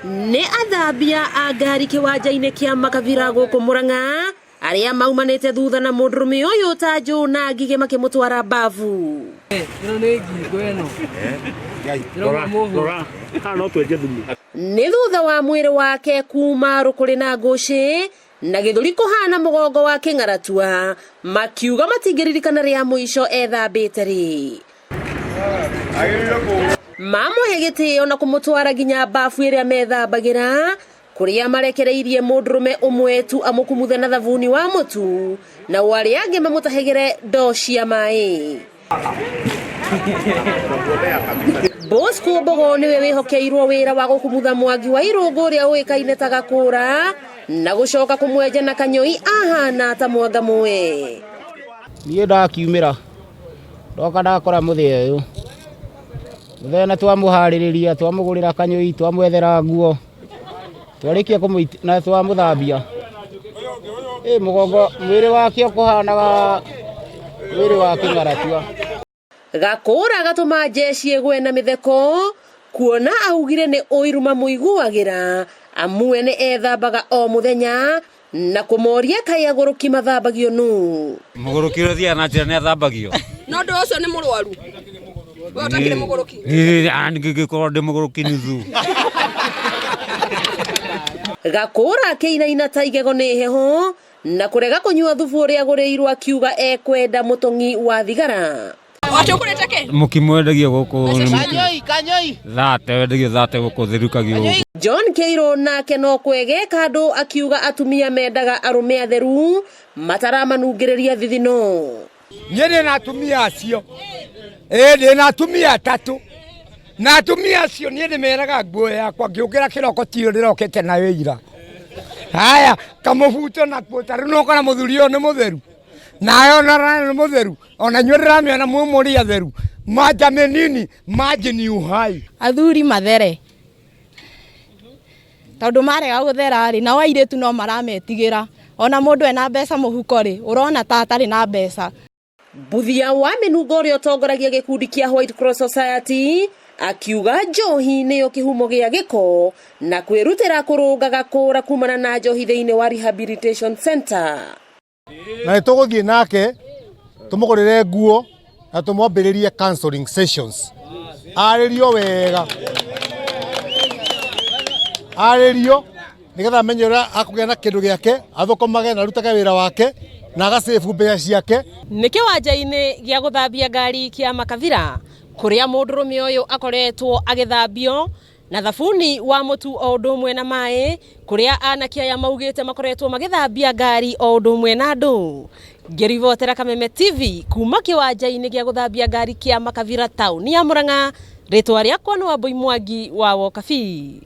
Nĩ athambia a ngari kĩwanja-inĩ kĩa Makabira gũkũ Murang'a arĩa maumanĩte thutha na mũndũrũme ũyũ ta njũ na ngigĩ makĩmũtwara mbabu. Ĩno nĩ ngingo ĩno. Rora, rora, haha no twenje thumu. Nĩ thutha wa mwĩrĩ wake kuma rũkũrĩ na ngũcĩ na gĩthũri kũhana mũgongo wa kĩng'aratua, makiuga matingĩririkana rĩa mũico ethambĩte rĩ. Mamũhe gĩtĩo na kũmũtwara nginya mbabu ĩrĩa methambagĩra, kũrĩa marekereirie mũndũrũme ũmwe tu amũkumuthe na thabuni wa mũtu, nao arĩa angĩ mamũtahĩgĩre ndoo cia maĩ. Bosco Mbogo nĩwe wĩhokeirwo wĩra wa gũkumutha Mwangi wa Irũngũ ũrĩa ũĩkaine ta Gakũra na gũcoka kũmwenja na kanyoi ahana ta mwanga mũe. Niĩ ndakiumĩra ndoka ndakora mũthee ũyũ, mũthee na twamũharĩrĩria twamũgũrĩra kanyũi twamwethera nguo twarĩkia na twamũthambia ĩ mũgongo mwĩrĩ wake ũkũhanaga mwĩrĩ wa kĩng'aratua. Gakũra gatũma jeshi ĩgwe na mĩtheko kuona augire nĩ ũiru mamũiguagĩra amu we nĩ ethambaga o mũthenya na kũmoria kaĩ agũrũki mathambagio nũ. Mũgũrũki ũrĩa ũthiaga na njĩra nĩ athambagio. Na ũndũ ũcio nĩ mũrwaru. We ũtakĩrĩ mũgũrũki. Ngĩkorwo ndĩ mũgũrũki nuthu. Gakũra akĩinaina ta igego nĩ heho na kũrega kũnyua thubu ũrĩa agũrĩirwo akiuga ekwenda mũtũng'i wa thigara. Atĩ ũkũrĩte kĩ? Mũkimo wendagio gũkũ. Kanyoi, kanyoi. Thate wendagio thate gũkũ thirukagio gũkũ. John Kĩirũ nake no kwegeka andũ akiuga atumia mendaga arũme atheru mataramanungĩrĩria thithino. Niĩ ndĩ na atumia acio. Ĩĩ ndĩ na atumia atatũ. Na atumia acio niĩ ndĩmeraga nguo yakwa ngĩũkĩra kĩroko tiyo ndĩrokĩte nayo ira. Haya kamũbuto nakuo ta rĩu nokora mũthuri ũyũ nĩ mũtheru. Nawe ona nĩ mũtheru. Ona inyuĩ ndĩramĩona mwĩ mũrĩ atheru. Manja mĩnini, maji ni uhai. Athuri mathere tondũ marega gũthera rĩ, nao airĩtu no marametigĩra. Ona mũndũ ena mbeca mũhuko rĩ, ũrona ta atarĩ na mbeca. Mbuthia wa Mĩnungo ũrĩa ũtongoragia gĩkundi kĩa White Cross Society akiuga njohi nĩyo kĩhumo gĩa gĩko na kwĩrutĩra kũrũnga Gakũra kumana na njohi thĩinĩ wa Rehabilitation Center. Na nĩ tũgũthiĩ nake tũmũgũrĩre nguo na tũmwambĩrĩrie counseling sessions, arĩrio wega, arĩrio nĩgetha amenye ũrĩa akũgĩa na kĩndũ gĩake, athũkũmage na arutage wĩra wake na agacĩbu mbeca ciake. Nĩ kĩwanja-inĩ gĩa gũthambia ngari kĩa Makabira kũrĩa mũndũrũme ũyũ akoretwo agĩthambio na thabuni wa mũtu o ũndũ ũmwe na maĩ, kũrĩa anake aya maugĩte makoretwo magĩthambia ngari o ũndũ ũmwe na andũ. Ngĩribotera Kameme TV kuma kĩwanja-inĩ gĩa gũthambia ngari kĩa Makabira taũni ya Murang'a, rĩtwa rĩakwa nĩ Wambui Mwangi wa Wokabi.